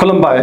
खुलुमबाय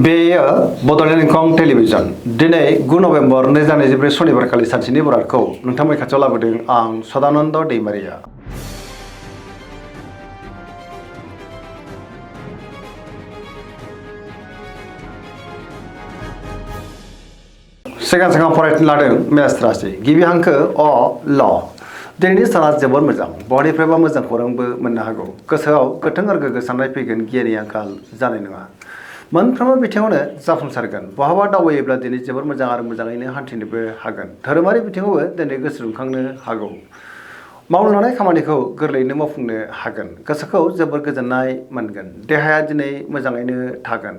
बेयो बड'लेण्ड इंखं टेलिभिजन दिनै 9 नभेम्बर 2024 सनिबारखालि सानसेनि बरादखौ नोंथांमोननि खाथियाव लाबोदों आं सदानन्द दैमारिया। सिगां फरायनो लादों मेष राशि गिबि हांखो अ ल दिनैनि साना जोबोर मोजां बहानिफ्रायबा मोजां खौरांबो मोननो हागौ गोसोआव गोथों आरो गोग्गो साननाय फैगोन गियाननि आंखाल जानाय नङा मोनफ्रोमबो बिथिङावनो जाफुंसारगोन बहाबा दावबायोब्ला दिनै जोबोर मोजां आरो मोजाङैनो हान्थिनोबो हागोन धोरोमारि बिथिङावबो दिनै गोसो दुंखांनो हागौ मावनो लानाय खामानिखौ गोरलैयैनो मावफुंनो हागोन गोसोखौ जोबोर गोजोननाय मोनगोन देहाया दिनै मोजाङैनो थागोन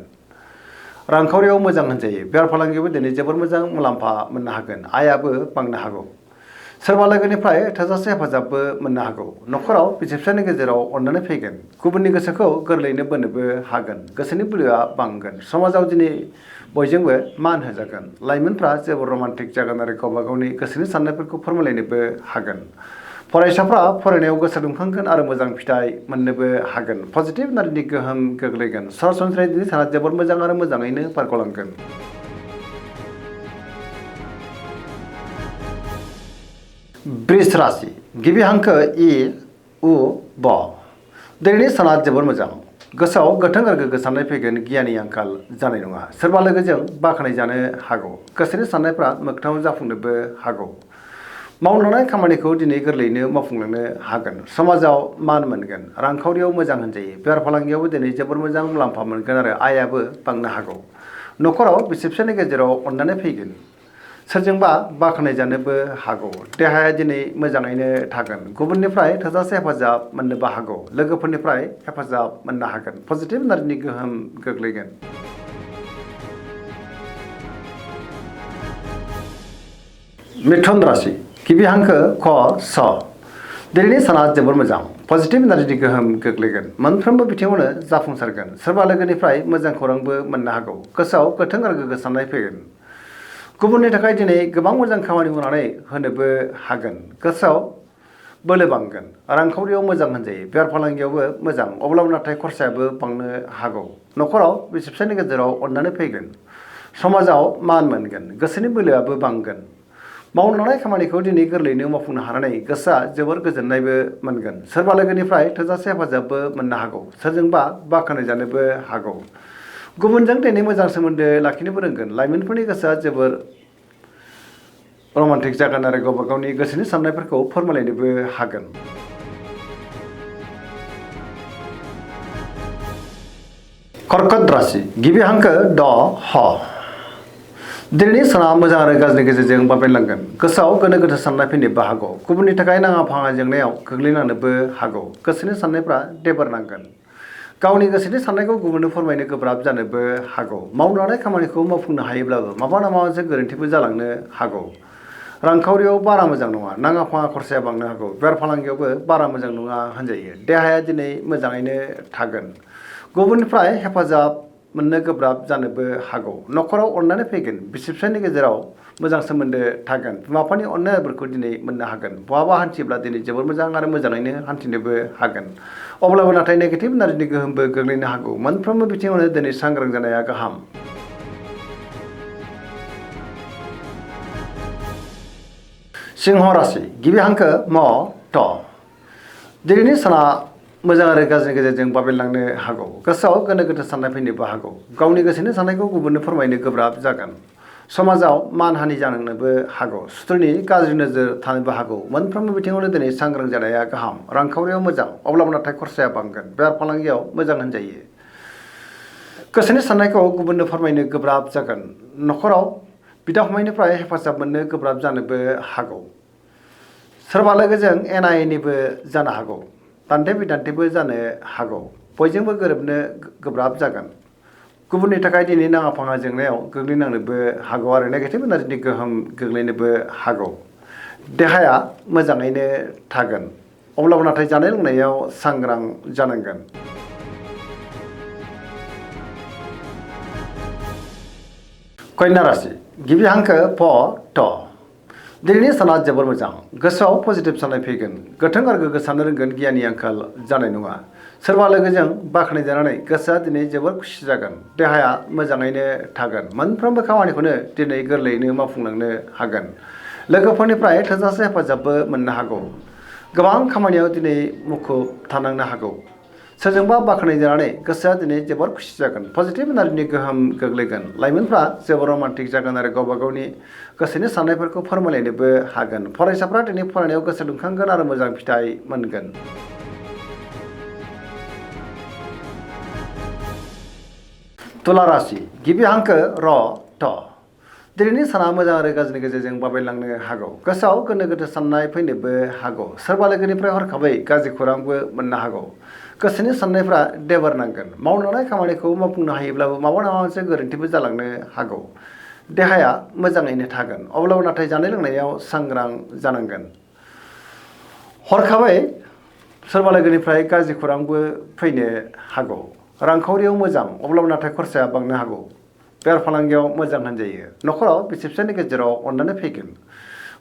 रांखावरियाव मोजां होनजायो बेफार फालांगियावबो दिनै जोबोर मोजां मुलाम्फा मोननो हागोन आयाबो बांनो हागौ सोरबा लोगोनिफ्राय थोजासे हेफाजाबबो मोननो हागौ नखराव बिसि फिसायनि गेजेराव अननानै फैगोन गुबुननि गोसोखौ गोरलैयैनो बोनोबो हागोन गोसोनि बोलोआ बांगोन समाजाव दिनै बयजोंबो मान होजागोन लाइमोनफ्रा जोबोर रमान्टिक जागोन आरो गावबा गावनि गोसोनि साननायफोरखौ फोरमायलायनोबो हागोन फरायसाफ्रा फरायनायाव गोसो दुंखांगोन आरो मोजां फिथाइ मोननोबो हागोन पजिटिभ एनार्जिनि गोहोम गोग्लैगोन सरासनस्रायै दिनै साना जोबोर मोजां आरो मोजाङैनो बारग'लांगोन। वृष राशि गिबि हांखो इ उ ब दिनैनि साना जोबोर मोजां गोसोआव गोथों आरो गोग्गो साननाय फैगोन गियाननि आंखाल जानाय नङा सोरबा लोगोजों बाख्नाय जानो हागौ गोसोनि साननायफ्रा मोगथाङाव जाफुंनोबो हागौ मावनो लानाय खामानिखौ दिनै गोरलैयैनो मावफुंलांनो हागोन समाजाव मान मोनगोन रांखावरियाव मोजां होनजायो बेफार फालांगियावबो दिनै जोबोर मोजां मुलाम्फा मोनगोन आरो आयाबो बांनो हागौ नखराव बिसि फिसायनि गेजेराव अननानै फैगोन सोरजोंबा बाख्नाय जानोबो हागौ देहाया दिनै मोजाङैनो थागोन गुबुननिफ्राय थोजासे हेफाजाब मोननोबो हागौ लोगोफोरनिफ्राय हेफाजाब मोननो हागोन पजिटिभ एनार्जिनि गोहोम गोग्लैगोन। मिथुन राशि गिबि हांखो ख स दिनैनि साना जोबोर मोजां पजिटिभ एनार्जिनि गोहोम गोग्लैगोन मोनफ्रोमबो बिथिङावनो जाफुंसारगोन सोरबा लोगोनिफ्राय मोजां खौरांबो मोननो हागौ गोसोआव गोथों आरो गोग्गो साननाय फैगोन गुबुननि थाखाय दिनै गोबां मोजां खामानि मावनानै होनोबो हागोन गोसोआव बोलो बांगोन रांखावरियाव मोजां होनजायो बेफार फालांगियावबो मोजां अब्लाबो नाथाय खरसायाबो बांनो हागौ नखराव बिसि फिसायनि गेजेराव अननानै फैगोन समाजाव मान मोनगोन गोसोनि बोलोआबो बांगोन मावनो लानाय खामानिखौ दिनै गोरलैयैनो मावफुंनो हानानै गोसोआ जोबोर गोजोननायबो मोनगोन सोरबा लोगोनिफ्राय थोजासे हेफाजाबबो मोननो हागौ सोरजोंबा बाख्नाय जानोबो हागौ गुबुनजों दिनै मोजां सोमोन्दो लाखिनोबो रोंगोन लाइमोनफोरनि गोसोआ जोबोर रमान्टिक जागोन आरो गावबा गावनि गोसोनि साननायफोरखौ फोरमायलायनोबो हागोन। कर्कट राशि गिबि हांखो ड ह दिनैनि साना मोजां आरो गाज्रिनि गेजेरजों बाबेनलांगोन गोसोआव गोनो गोथो साननाय फैनोबो हागौ गुबुननि थाखाय नाङा फाङा जेंनायाव गोग्लैनांनोबो हागौ गोसोनि साननायफ्रा देबार नांगोन गावनि गोसोनि साननायखौ गुबुननो फोरमायनो गोब्राब जानोबो हागौ मावनो लानाय खामानिखौ मावफुंनो हायोब्लाबो माबा मोनसे गोरोन्थिबो जालांनो हागौ रांखावरियाव बारा मोजां नङा नाङा फाङा खरसाया बांनो हागौ बेफार फालांगियावबो बारा मोजां नङा होनजायो देहाया दिनै मोजाङैनो थागोन गुबुननिफ्राय हेफाजाब मोननो गोब्राब जानोबो हागौ नखराव अननानै फैगोन बिसि फिसायनि गेजेराव मोजां सोमोन्दो थागोन बिमा बिफानि अननायफोरखौ दिनै मोननो हागोन बहाबा हान्थियोब्ला दिनै जोबोर मोजां आरो मोजाङैनो हान्थिनोबो हागोन अब्लाबो नाथाय नेगेटिभ एनार्जिनि गोहोमबो गोग्लैनो हागौ मोनफ्रोमबो बिथिङावनो दिनै सांग्रां जानाया गाहाम। सिंह राशि गिबि हांखो म ट दिनैनि साना मोजां आरो गाज्रिनि गेजेरजों बाबेनलांनो हागौ गोसोआव गोनो गोथो साननाय फैनोबो हागौ गावनि गोसोनि साननायखौ गुबुननो फोरमायनो गोब्राब जागोन समाजाव मानहानि जानोबो हागौ सुथुरनि गाज्रि नोजोर थानोबो हागौ मोनफ्रोमबो बिथिङावनो दिनै सांग्रां जानाया गाहाम रांखावरियाव मोजां अब्लाबो नाथाय खरसाया बांगोन बेफार फालांगियाव मोजां होनजायो गोसोनि साननायखौ गुबुननो फोरमायनो गोब्राब जागोन नखराव बिदा फंबायनिफ्राय हेफाजाब मोननो गोब्राब जानोबो हागौ सोरबा लोगोजों एना एनिबो जानो हागौ दान्थे बिदान्थेबो जानो हागौ बयजोंबो गोरोबनो गोब्राब जागोन गुबुननि थाखाय दिनै नाङा फाङा जेंनायाव गोग्लैनांनोबो हागौ आरो नेगेटिभ एनार्जिनि गोहोम गोग्लैनोबो हागौ देहाया मोजाङैनो थागोन अब्लाबो नाथाय जानाय लोंनायाव सांग्रां जानांगोन। कन्या राशि गिबि हांखो फ ट दिनैनि साना जोबोर मोजां गोसोआव पजिटिभ साननाय फैगोन गोथों आरो गोग्गो साननो रोंगोन गियाननि आंखाल जानाय नङा सोरबा लोगोजों बाख्नायजानानै गोसोआ दिनै जोबोर खुसि जागोन देहाया मोजाङैनो थागोन मोनफ्रोमबो खामानिखौनो दिनै गोरलैयैनो मावफुंलांनो हागोन लोगोफोरनिफ्राय थोजासे हेफाजाबबो मोननो हागौ गोबां खामानियाव दिनै मुखुब थानांनो हागौ सोरजोंबा बाख्नायजानानै गोसोआ दिनै जोबोर खुसि जागोन पजिटिभ एनार्जिनि गोहोम गोग्लैगोन लाइमोनफ्रा जोबोर रमान्टिक जागोन आरो गावबा गावनि गोसोनि साननायफोरखौ फोरमायलायनोबो हागोन फरायसाफ्रा दिनै फरायनायाव गोसो दुंखांगोन आरो मोजां फिथाइ मोनगोन तुला राशि गिबि हांखो र ट दिनैनि साना मोजां आरो गाज्रिनि गेजेरजों बाबेलांनो हागौ गोसोआव गोनो गोथो साननाय फैनोबो हागौ सोरबा लोगोनिफ्राय हरखाबै गाज्रि खौरांबो मोननो हागौ गोसोनि साननायफ्रा देबार नांगोन मावनो लानाय खामानिखौ मावफुंनो हायोब्लाबो माबा नङा मोनसे गोरोन्थिबो जालांनो हागौ देहाया मोजाङैनो थागोन अब्लाबो नाथाय जानाय लोंनायाव सांग्रां जानांगोन हरखाबै सोरबा लोगोनिफ्राय गाज्रि खौरांबो फैनो हागौ रांखावरियाव मोजां अब्लाबो नाथाय खरसाया बांनो हागौ बेफार फालांगियाव मोजां होनजायो नखराव बिसि फिसायनि गेजेराव अननानै फैगोन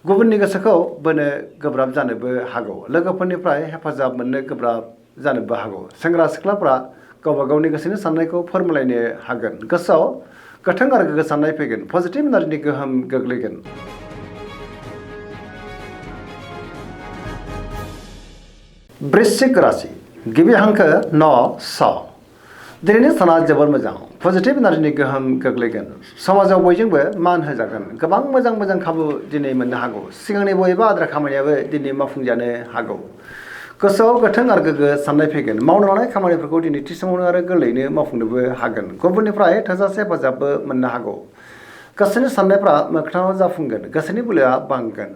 गुबुननि गोसोखौ बोनो गोब्राब जानोबो हागौ लोगोफोरनिफ्राय हेफाजाब मोननो गोब्राब जानोबो हागौ सेंग्रा सिख्लाफ्रा गावबा गावनि गोसोनि साननायखौ फोरमायलायनो हागोन गोसोआव गोथों आरो गोग्गो साननाय फैगोन पजिटिभ एनार्जिनि गोहोम गोग्लैगोन वृश्चिक राशि गिबि हांखो न स दिनैनि साना जोबोर मोजां पजिटिभ एनार्जिनि गोहोम गोग्लैगोन समाजाव बयजोंबो मान होजागोन गोबां मोजां खाबु दिनै मोननो हागौ सिगांनि बबेबा आद्रा खामानियाबो दिनै मावफुंजानो हागौ गोसोआव गोथों आरो गोग्गो साननाय फैगोन मावनो लानाय खामानिफोरखौ दिनै थि समावनो आरो गोरलैयैनो मावफुंनोबो हागोन गुबुननिफ्राय थोजासे हेफाजाबबो मोननो हागौ गोसोनि साननायफ्रा मोगथाङाव जाफुंगोन गोसोनि बोलोआ बांगोन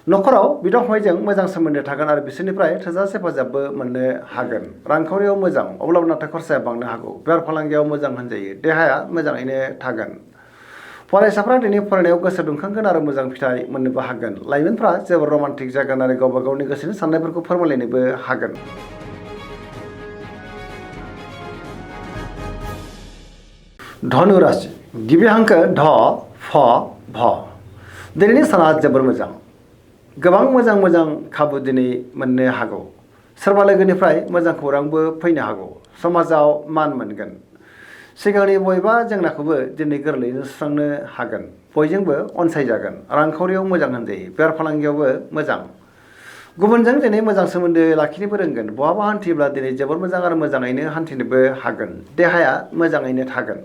नखराव बिदा फंबायजों मोजां सोमोन्दो थागोन आरो बिसोरनिफ्राय थोजासे हेफाजाबबो मोननो हागोन रांखावरियाव मोजां अब्लाबो नाथाय खरसाया बांनो हागौ बेफार फालांगियाव मोजां होनजायो देहाया मोजाङैनो थागोन फरायसाफ्रा दिनै फरायनायाव गोसो दुंखांगोन आरो मोजां फिथाइ मोननोबो हागोन लाइमोनफ्रा जोबोर रमान्टिक जागोन आरो गावबा गावनि गोसोनि साननायफोरखौ फोरमायलायनोबो हागोन धनु राशि गिबि हांखो ध फ भ दिनैनि साना जोबोर मोजां गोबां मोजां खाबु दिनै मोननो हागौ सोरबा लोगोनिफ्राय मोजां खौरांबो फैनो हागौ समाजाव मान मोनगोन सिगांनि बबेबा जेंनाखौबो दिनै गोरलैयैनो सुस्रांनो हागोन बयजोंबो अनसायजागोन रांखावरियाव मोजां होनजायो बेफार फालांगियावबो मोजां गुबुनजों दिनै मोजां सोमोन्दो लाखिनोबो रोंगोन बहाबा हान्थियोब्ला दिनै जोबोर मोजां आरो मोजाङैनो हान्थिनोबो हागोन देहाया मोजाङैनो थागोन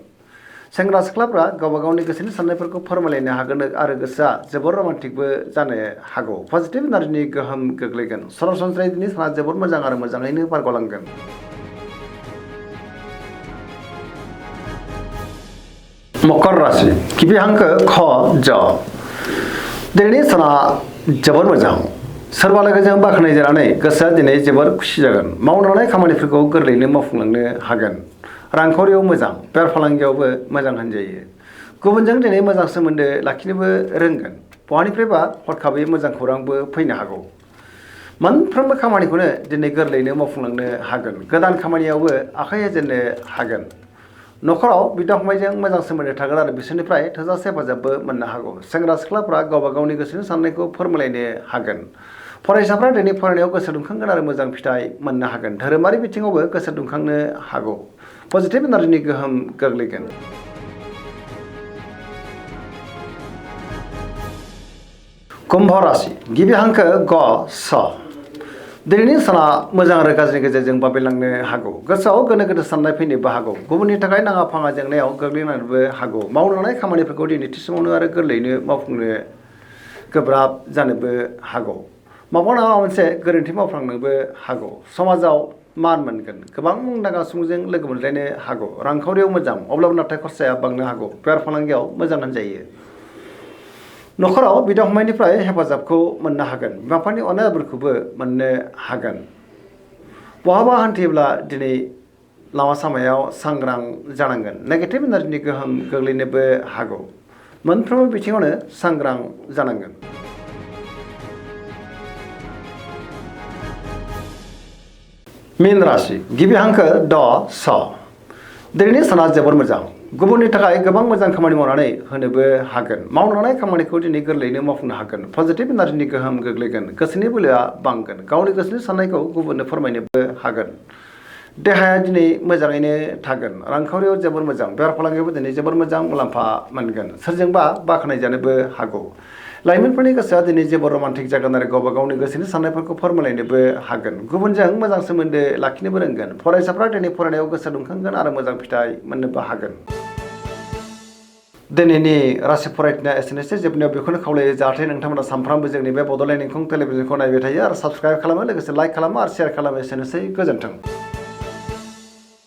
सेंग्रा सिख्लाफ्रा गावबा गावनि गोसोनि साननायफोरखौ फोरमायलायनो हागोन आरो गोसोआ जोबोर रमान्टिकबो जानो हागौ पजिटिभ एनार्जिनि गोहोम गोग्लैगोन सरासनस्रायै दिनै साना जोबोर मोजां आरो मोजाङैनो बारग'लांगोन मकर राशि गिबि हांखो ख ज दिनैनि साना जोबोर मोजां सोरबा लोगोजों बाख्नायजानानै गोसोआ दिनै जोबोर खुसि जागोन मावनो लानाय खामानिफोरखौ गोरलैयैनो मावफुंलांनो हागोन रांखावरियाव मोजां बेफार फालांगियावबो मोजां होनजायो गुबुनजों दिनै मोजां सोमोन्दो लाखिनोबो रोंगोन बहानिफ्रायबा हरखाबै मोजां खौरांबो फैनो हागौ मोनफ्रोमबो खामानिखौनो दिनै गोरलैयैनो मावफुंलांनो हागोन गोदान खामानियावबो आखाइ होजेननो हागोन नखराव बिदा फंबायजों मोजां सोमोन्दो थागोन आरो बिसोरनिफ्राय थोजासे हेफाजाबबो मोननो हागौ सेंग्रा सिख्लाफ्रा गावबा गावनि गोसोनि साननायखौ फोरमायलायनो हागोन फरायसाफ्रा दिनै फरायनायाव गोसो दुंखांगोन आरो मोजां फिथाइ मोननो हागोन धोरोमारि बिथिङावबो गोसो दुंखांनो हागौ पजिटिभ एनार्जिनि गोहोम गोग्लैगोन कुम्भ राशि गिबि हांखो ग स दिनैनि साना मोजां आरो गाज्रिनि गेजेरजों बाबेलांनो हागौ गोसोआव गोनो गोथो साननाय फैनोबो हागौ गुबुननि थाखाय नाङा फाङा जेंनायाव गोग्लैनानैबो हागौ मावनो लानाय खामानिफोरखौ दिनै थि समावनो आरो गोरलैयैनो मावफुंनो गोब्राब जानोबो हागौ माबा नङा मोनसे गोरोन्थि मावफ्लांनोबो हागौ समाजाव मान मोनगोन गोबां मुंदांखा सुबुंजों लोगो मोनलायनो हागौ रांखावरियाव मोजां अब्लाबो नाथाय खरसाया बांनो हागौ बेफार फालांगियाव मोजां होनजायो नखराव बिदा फंबायनिफ्राय हेफाजाबखौ मोननो हागोन बिमा बिफानि अननाय आबोरखौबो मोननो हागोन बहाबा हान्थियोब्ला दिनै लामा सामायाव सांग्रां जानांगोन नेगेटिभ एनार्जिनि गोहोम गोग्लैनोबो हागौ मोनफ्रोमबो बिथिङावनो सांग्रां जानांगोन मीन राशि गिबि हांखो ड स दिनैनि साना जोबोर मोजां गुबुननि थाखाय गोबां मोजां खामानि मावनानै होनोबो हागोन मावनो लानाय खामानिखौ दिनै गोरलैयैनो मावफुंनो हागोन पजिटिभ एनार्जिनि गोहोम गोग्लैगोन गोसोनि बोलोआ बांगोन गावनि गोसोनि साननायखौ गुबुननो फोरमायनोबो हागोन देहाया दिनै मोजाङैनो थागोन रांखावरियाव जोबोर मोजां बेफार फालांगियावबो दिनै जोबोर मोजां मुलाम्फा मोनगोन सोरजोंबा बाख्नाय जानोबो हागौ लाइमोनफोरनि गोसोआ दिनै जोबोर रमान्टिक जागोन आरो गावबा गावनि गोसोनि साननायफोरखौ फोरमायलायनोबो हागोन गुबुनजों मोजां सोमोन्दो लाखिनोबो रोंगोन फरायसाफ्रा दिनै फरायनायाव गोसो दुंखांगोन आरो मोजां फिथाइ मोननोबो हागोन दिनैनि राशि फरायथिनाया एसेनोसै जोबनायाव बेखौनो खावलायो जाहाथे नोंथांमोना सानफ्रामबो जोंनि बे बड'लेण्ड इंखं टेलिभिजनखौ नायबाय थायो आरो साबस्क्राइब खालामो लोगोसे लाइक खालामो आरो शेयार खालामो एसेनोसै गोजोन्थों